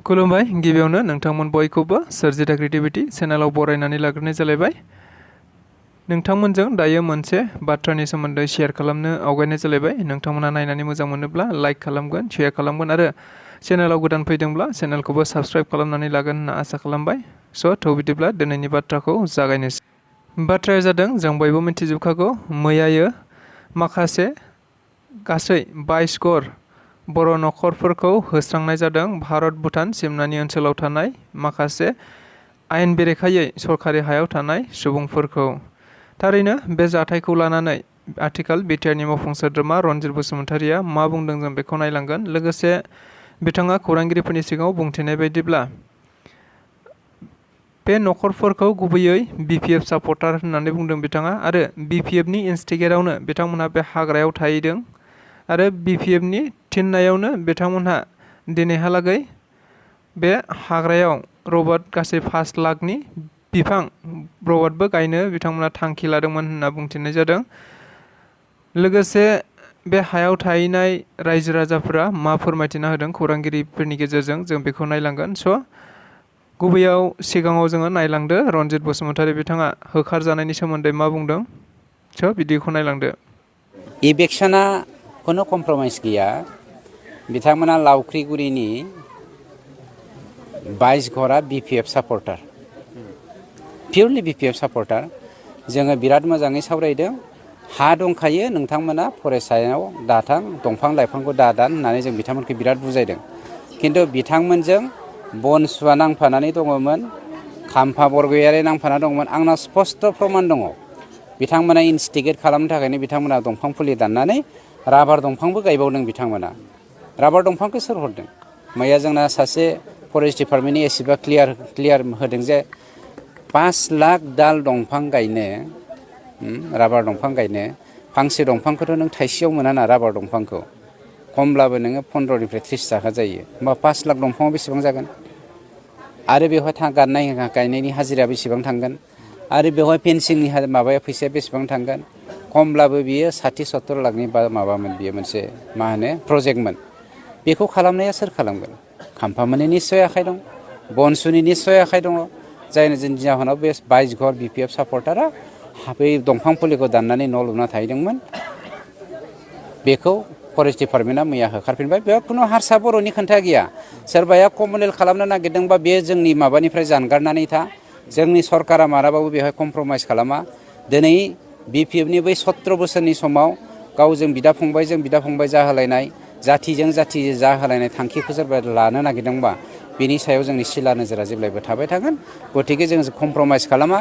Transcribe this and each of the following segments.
खुलुमबाय गिबियावनो नोंथांमोन बयखौबो सोरजिथा क्रिएटिभिटी चेनेलाव बरायनानै लाग्रोनाय जालायबाय। नोंथांमोनजों दायो मोनसे बाथ्रानि सोमोन्दै शेयार खालामनो आवगायनाय जालायबाय। नोंथांमोना नायनानै मोजां मोनोब्ला लाइक खालामगोन, शेयार खालामगोन आरो चेनेलाव गोदान फैदोंब्ला चेनेलखौबो साबस्क्राइब खालामनानै लागोन होनना आसा खालामबाय। थ' बिदिब्ला दिनैनि बाथ्राखौ जागायनोसै। बाथ्राया जादों जों बयबो मिथिजोबखागौ मैयायो माखासे गासै 22 घर बर' नखरफोरखौ होस्रांनाय जादों भारत भुटान सिमनानि ओनसोलाव थानाय माखासे आयेन बेरेखायै सरखारि हायाव थानाय सुबुंफोरखौ। थारैनो बे जाथायखौ लानानै आथिखाल बिटिआरनि मावफुं सोद्रोमा रनजित बसुमतारिया मा बुंदों जों बेखौ नायलांगोन। लोगोसे बिथाङा खौरांगिरिफोरनि सिगाङाव बुंथिनाय बायदिब्ला बे नखरफोरखौ गुबैयै बिपिएफ सापर्टार होननानै बुंदों बिथाङा आरो बिपिएफनि इन्स्टिगेटआवनो बिथांमोनहा बे हाग्रायाव थाहैदों आरो बिपिएफनि थिननायावनो बिथांमोनहा दिनैहालागै बे हाग्रायाव रबार्ट गासै 5 लाखनि बिफां रबार्टबो गायनो बिथांमोना थांखि लादोंमोन होनना बुंथिनाय जादों। लोगोसे बे हायाव थाहैनाय रायजो राजाफोरा मा फोरमायथिना होदों खौरांगिरिफोरनि गेजेरजों जों बेखौ नायलांगोन। गुबैयाव सिगाङाव जोङो नायलांदो रनजित बसुमतारि बिथाङा होखारजानायनि सोमोन्दै मा बुंदों। बिदिखौ नायलांदो। इभिक्सना खुनु कमप्रमाइज गैया। बिथांमोना लावख्रिगुरिनि 22 घरा बिपिएफ सापर्टार, पिउरलि बिपिएफ सापर्टार। जोङो बिराद मोजाङै सावरायदों। हा दंखायो, नोंथांमोना फरेस्टआव दाथां, दंफां लाइफांखौ दादान होननानै जों बिथांमोनखौ बिराद बुजायदों। खिन्थु बिथांमोनजों बनसुवा नांफानानै दङमोन, खाम्फा बरगयारि नांफाना दंमोन। आंनाव स्पस्ट प्रमान दङ। बिथांमोना इन्स्टिगेट खालामनो थाखायनो बिथांमोना दंफां फुलि दाननानै राबार दंफांबो गायबावदों बिथांमोना। राबार दंफांखौ सोर हरदों? मैया जोंना सासे फरेस्ट डिपार्टमेन्टनि एसिबा क्लियार होदों जे 5 लाख दाल दंफां गायनो, राबार दंफां गायनो, फांसे दंफांखौथ' नों थाइसेयाव मोना ना राबार दंफांखौ। खमब्लाबो नोङो 15निफ्राय 30 थाखा जायो। होमबा 5 लाख दंफाङाव बेसेबां जागोन? आरो बेवहाय गायनायनि हाजिरा बेसेबां थांगोन? आरो बेवहाय फेन्सिंनि माबाया फैसाया बेसेबां थांगोन? खमब्लाबो बियो 60-70 लाखनि माबामोन, बियो मोनसे मा होनो प्रजेक्टमोन। बेखौ खालामनाया सोर खालामगोन? खाम्फामोननि निस्सय आखाइ दं, बनसुनि निस्सय आखाइ दङ। जायनि जाहोनाव बे 22 घर बिपिएफ सापर्टारा बै दंफां फुलिखौ दाननानै न' लुना थाहैदोंमोन। बेखौ फरेस्ट डिपार्टमेन्टआ मैया होखारफिनबाय। बेयाव खुनु हारसा बर'नि खोथा गैया। सोरबाया कमनेल खालामनो नागिरदोंबा बे जोंनि माबानिफ्राय जानगारनानै था। जोंनि सरकारा मालाबाबो बेवहाय कमप्रमाइस खालामा। दिनै बिपिएफनि बै 17 बोसोरनि समाव गावजों बिदा फंबाय जाहोलायनाय, जाथिजों जाथि जाहोलायनाय थांखिखौ सोरबा लानो नागिरदोंबा बेनि सायाव जोंनि सिला नोजोरा जेब्लायबो थाबाय थागोन। गतिके जों कमप्रमाइस खालामा।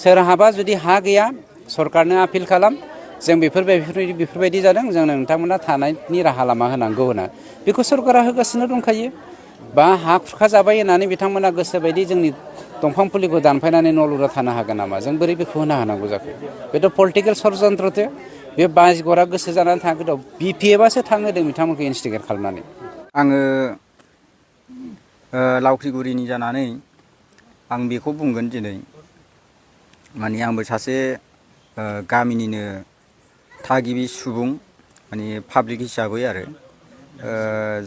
सोरहाबा जुदि हा गैया, सरकारनो आपिल खालाम। जों बेफोरबायदि जादों, जोंनो नोंथांमोना थानायनि राहा लामा होनांगौ होनना बेखौ सरकारा होगासिनो दंखायो। बा हा खुरखा जाबाय होननानै बिथांमोना गोसोबायदि जोंनि दंफां फुलिखौ दानफायनानै न' लुना थानो हागोन नामा? जों बोरै बेखौ होनो हानांगौ जाखो? बेथ' पलिटिकेल षड्यन्त्रसो। बे 22 घरा गोसो जानानै थांगोन। बिपिएफआसो थांहोदों बिथांमोनखौ इन्स्टिगेट खालामनानै। आङो लावख्रिगुरिनि जानानै आं बेखौ बुंगोन दिनै, माने आंबो सासे गामिनिनो थागिबि सुबुं, माने पाब्लिक हिसाबै आरो।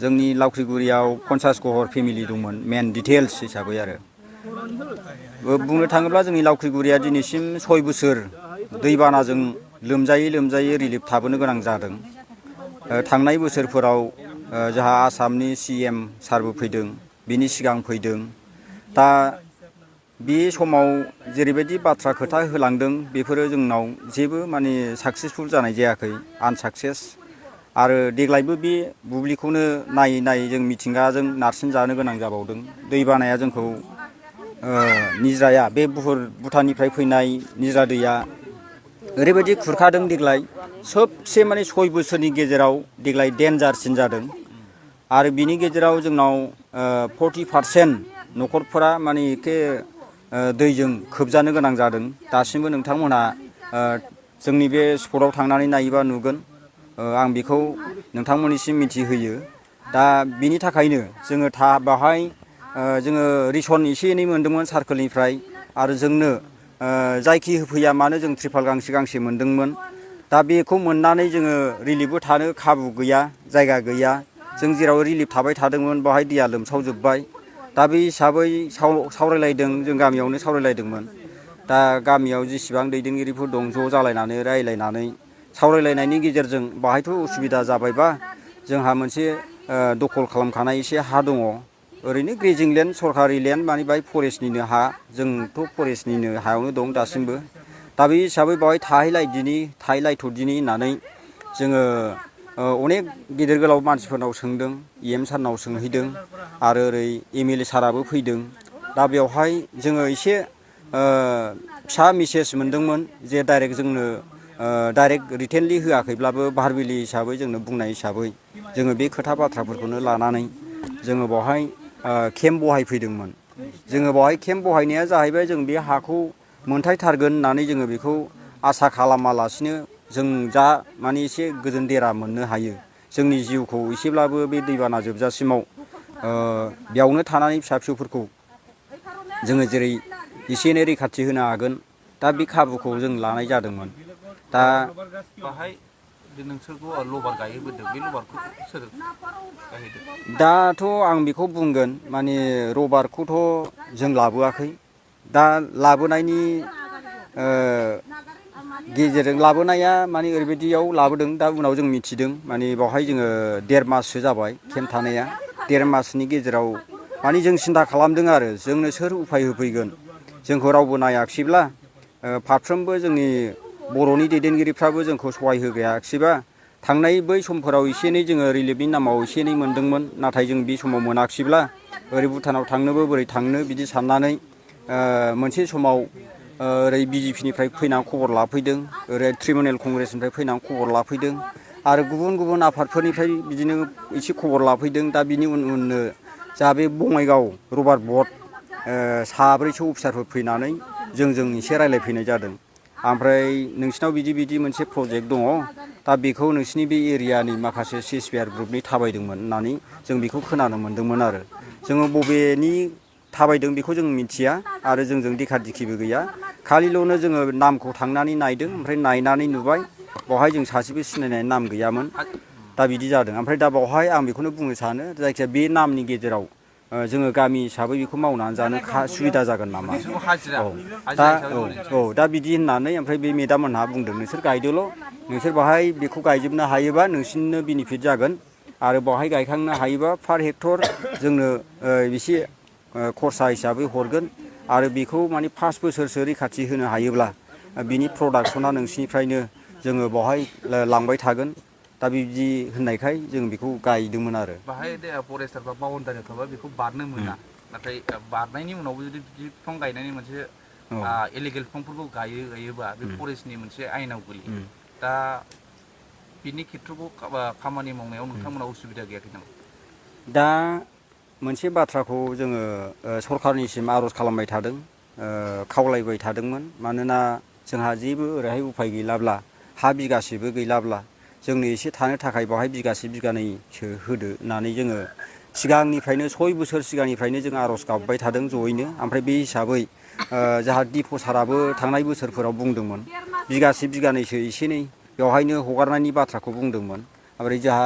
जोंनि लावख्रिगुरियाव 50 घर फेमिलि दंमोन, मेन डिटेल्स हिसाबै आरो। बुंनो थाङोब्ला जोंनि लावख्रिगुरिया दिनैसिम 6 बोसोर दैबानाजों लोमजायै रिलिफ थाबोनो गोनां जादों। थांनाय बोसोरफोराव जोंहा आसामनि CM सारबो फैदों, बिनि सिगां फैदों। दा बे समाव जेरैबायदि बाथ्रा खोथा होलांदों बेफोरो जोंनाव जेबो माने साक्सेसफुल जानाय जायाखै, आनसाक्सेस। आरो देग्लायबो बे बुब्लिखौनो नायै जों मिथिंगाजों नारसिनजानो गोनां जाबावदों। दैबानाया जोंखौ निज्राया, बे भुटाननिफ्राय फैनाय निज्रा दैया ओरैबायदि खुरखादों देग्लाय, सबसे माने 6 बोसोरनि गेजेराव देग्लाय डेन्जारसिन जादों। आरो बिनि गेजेराव जोंनाव 40% न'खरफोरा माने एखे दैजों खोबजानो गोनां जादों। दासिमबो नोंथांमोनहा जोंनि बे स्पटआव थांनानै नायोबा नुगोन। आं बेखौ नोंथांमोननिसिम मिथिहोयो। दा बिनि थाखायनो जोङो बाहाय जोङो रिसन एसे एनै मोन्दोंमोन सार्कोलनिफ्राय, आरो जोंनो जायखि होफैया मानो जों त्रिपाल गांसे मोन्दोंमोन। दा बेखौ मोननानै जोङो रिलिफबो थानो खाबु गैया, जायगा गैया। जों जेराव रिलिफ थाबाय थादोंमोन बेवहाय दैया लोमसावजोब्बाय। दा बे हिसाबै सावरायलायदों, जों गामियावनो सावरायलायदोंमोन। दा गामियाव जेसेबां दैदेनगिरिफोर दं ज' जालायनानै रायलायनानै सावरायलायनायनि गेजेरजों बाहायथ' उसुबिदा जाबायबा जोंहा मोनसे दखल खालामखानाय एसे हा दङ। ओरैनो ग्रेजिं लेन्ड, सरकारि लेन्ड, माने बाहाय फरेस्टनिनो हा। जोंथ' फरेस्टनिनो हायावनो दं दासिमबो। दा बे हिसाबै बावहाय थाहैलायथ'दिनि होननानै जोङो अनेक गेदेर गोलाव मानसिफोरनाव सोंदों, EM सारनाव सोंहैदों आरो ओरै MLA साराबो फैदों। दा बेवहाय जोङो एसे फिसा मेसेज मोनदोंमोन जे डाइरेक्ट जोंनो डाइरेक्ट रिटेनलि होआखैब्लाबो भारबेलि हिसाबै जोंनो बुंनाय हिसाबै जोङो बे खोथा बाथ्राफोरखौनो लानानै जोङो बावहाय केम्प बहायफैदोंमोन। जोङो बावहाय केम्प बहायनाया जाहैबाय जों बे हाखौ मोनथायथारगोन होननानै जोङो बेखौ आसा खालामालासिनो जों जा माने एसे गोजोन देरा मोननो हायो। जोंनि जिउखौ एसेब्लाबो बे दैबाना जोबजासिमाव बेयावनो थानानै फिसा फिसौफोरखौ जोङो जेरै एसे एनै रैखाथि होनो हागोन, दा बे खाबुखौ जों लानाय जादोंमोन। दा बाहाय नोंसोरखौ लबार गायहोबोदों, बे लबारखौ सोर गायहोदों? दाथ' आं बेखौ बुंगोन, माने रबारखौथ' जों लाबोआखै। दा लाबोनायनि गेजेरजों लाबोनाया माने ओरैबायदियाव लाबोदों, दा उनाव जों मिथिदों माने बावहाय जोङो 1.5 माससो जाबाय केम्प थानाया। 1.5 मासनि गेजेराव माने जों सिन्था खालामदों आरो जोंनो सोर उफाय होफैगोन। जोंखौ रावबो नायाखिसैब्ला, फारफ्रोमबो जोंनि बर'नि दैदेनगिरिफ्राबो जोंखौ सहाय होगायाखिसैबा, थांनाय बै समफोराव एसे एनै जोङो रिलिफनि नामाव एसे एनै मोनदोंमोन, नाथाय जों बे समाव मोनाखिसैब्ला ओरै भुटानाव थांनोबो बोरै थांनो बिदि साननानै मोनसे समाव ओरै BJP निफ्राय फैनानै खबर लाफैदों, ओरै तृणमूल कंग्रेसनिफ्राय फैनानै खबर लाफैदों आरो गुबुन गुबुन आफादफोरनिफ्राय बिदिनो एसे खबर लाफैदों। दा बिनि उननो जा बे बङाइगाव रबार बर्ड 4सो अफिसारफोर फैनानै जोंजों एसे रायलायफैनाय जादों। ओमफ्राय नोंसिनाव बिदि मोनसे प्रजेक्ट दङ, दा बेखौ नोंसिनि बे एरियानि माखासे CSPR ग्रुपनि थाबायदोंमोन होननानै जों बेखौ खोनानो मोन्दोंमोन आरो। जोङो बबेनि थाबायदों बेखौ जों मिथिया आरो जोंजों देखा दिखिबो गैया। खालिल'नो जोङो नामखौ थांनानै नायदों, ओमफ्राय नायनानै नुबाय बावहाय जों सासेबो सिनायनाय नाम गैयामोन। दा बिदि जादों। ओमफ्राय दा बावहाय आं बेखौनो बुंनो सानो, जायखिजाया बे नामनि गेजेराव जोङो गामि हिसाबै बेखौ मावनानै जानो सुबिदा जागोन नामा। दा बिदि होननानै ओमफ्राय बे मेदाम मोनहा बुंदों, नोंसोर गायदोल', नोंसोर बाहाय बेखौ गायजोबनो हायोबा नोंसिनिनो बेनिफिट जागोन आरो बावहाय गायखांनो हायोबा पार हेक्टर जोंनो एसे खरसा हिसाबै हरगोन आरो बेखौ माने 5 बोसोरसो रैखाथि होनो हायोब्ला बिनि प्रडाक्सना नोंसिनिफ्रायनो जोङो बावहाय लांबाय थागोन। दा बिदि होननायखाय जों बेखौ गायदोंमोन आरो। बाहाय फरेस्टार बा बाउन्डारियाव थाबा बेखौ बारनो मोना, नाथाय बारनायनि उनावबो जुदि बिफां गायनायनि मोनसे इलिगेल बिफांफोरखौ गायोबा बे फरेस्टनि मोनसे आयेनाव गोलैयो। दा बिनि खेथ्रखौ खामानि मावनायाव नोंथांमोना उसुबिदा गैयाखै नामा? दा मोनसे बाथ्राखौ जोङो सरखारनिसिम आर'ज खालामबाय थादों, खावलायबाय थादोंमोन। मानोना जोंहा जेबो ओरैहाय उफाय गैलाब्ला, हा बिगासेबो गैलाब्ला जोंनो एसे थानो थाखाय बावहाय बिगासे बिगानैसो होदो होननानै जोङो सिगांनिफ्रायनो 6 बोसोर सिगांनिफ्रायनो जों आर'ज गाबबाय थादों जयैनो। ओमफ्राय बे हिसाबै जोंहा डिपु साराबो थांनाय बोसोरफोराव बुंदोंमोन बिगासे बिगानैसो एसे एनै बेवहायनो हगारनायनि बाथ्राखौ बुंदोंमोन। ओमफ्राय जोंहा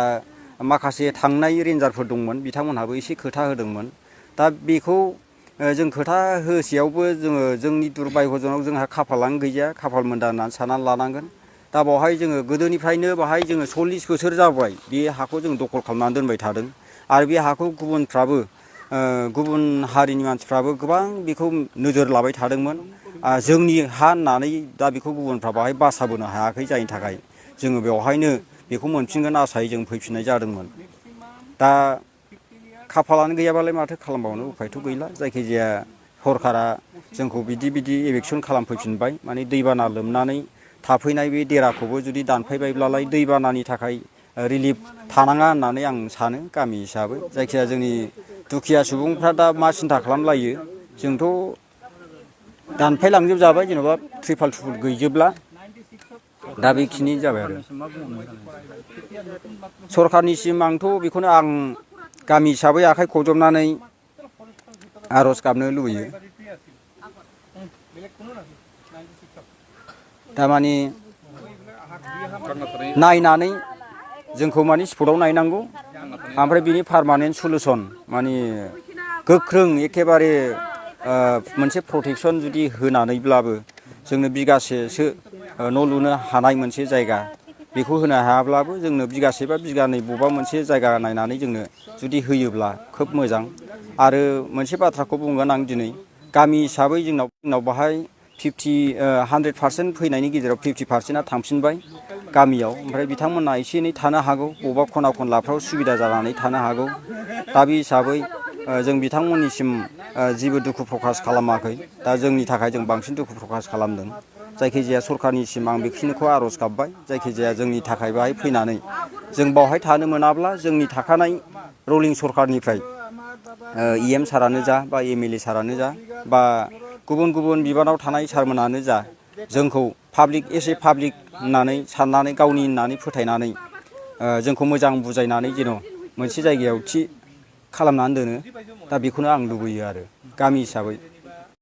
माखासे थांनाय रेन्जारफोर दंमोन, बिथांमोनहाबो एसे खोथा होदोंमोन। दा बेखौ जों खोथा होसेयावबो जोंनि दुरभाग्यजों जोंहा खाफालानो गैया, खाफाल मोनदा होननानै साननानै लानांगोन। दा बावहाय जोङो गोदोनिफ्रायनो बाहाय जोङो 40 बोसोर जाबाय बे हाखौ जों दखल खालामनानै दोनबाय थादों आरो बे हाखौ गुबुनफ्राबो गुबुन हारिनि मानसिफ्राबो गोबां बेखौ नोजोर लाबाय थादोंमोन। जोंनि हा होननानै दा बेखौ गुबुनफ्रा बाहाय बासाबोनो हायाखै, जायनि थाखाय जोङो बेवहायनो बेखौ मोनफिनगोन आसायै जों फैफिननाय जादोंमोन। दा खाफालानो गैयाबालाय माथो खालामबावनो, उफायथ' गैला। जायखिजाया सरकारा जोंखौ बिदि एभेकसन खालामफैफिनबाय। माने दैबाना लोमनानै थाफैनाय बे देराखौबो जुदि दानफायबायब्लालाय दैबानानि थाखाय रिलिफ थानाङा होननानै आं सानो गामि हिसाबै। जायखिजाया जोंनि दुखिया सुबुंफ्रा दा मा सिन्था खालामलायो, जोंथ' दानफायलांजोबजाबाय जेन'बा त्रिपाल थुपुल गैजोबला। दा बेखिनि जाबाय आरो। सरखारनिसिम आंथ' बेखौनो आं गामि हिसाबै आखाइ खबजबनानै आर'ज गाबनो लुबैयो। थारमाने नायनानै जोंखौ माने स्पटआव नायनांगौ, ओमफ्राय बिनि पारमानेन्ट सलुसन माने गोख्रों एखेबारे मोनसे प्रटेकसन जुदि होनानैब्लाबो जोंनो बिगासेसो न' लुनो हानाय मोनसे जायगा बेखौ होनो हायाब्लाबो जोंनो बिगासे बा बिगानै बबेबा मोनसे जायगा नायनानै जोंनो जुदि होयोब्ला खोब मोजां। आरो मोनसे बाथ्राखौ बुंगोन आं दिनै गामि हिसाबै जोंनाव बाहाय 100% फैनायनि गेजेराव 50%आ थांफिनबाय गामियाव। ओमफ्राय बिथांमोनहा एसे एनै थानो हागौ बबेबा खना खनलाफ्राव सुबिदा जानानै थानो हागौ। दा बे हिसाबै जों बिथांमोननिसिम जेबो दुखु प्रकास खालामाखै। दा जोंनि थाखाय जों बांसिन दुखु प्रकास खालामदों। जायखिजाया सरखारनिसिम आं बेखिनिखौ आर'ज गाबबाय। जायखिजाया जोंनि थाखाय बाहाय फैनानै जों बावहाय थानो मोनाब्ला जोंनि थाखानाय रलिं सरखारनिफ्राय EM सारानो जा बा MLA सारानो जा बा गुबुन गुबुन बिबानाव थानाय सारमोनानो जा जोंखौ पाब्लिक एसे पाब्लिक होननानै साननानै गावनि होननानै फोथायनानै जोंखौ मोजां बुजायनानै जेन' मोनसे जायगायाव थि खालामनानै दोनो। दा बेखौनो आं लुबैयो आरो गामि हिसाबै।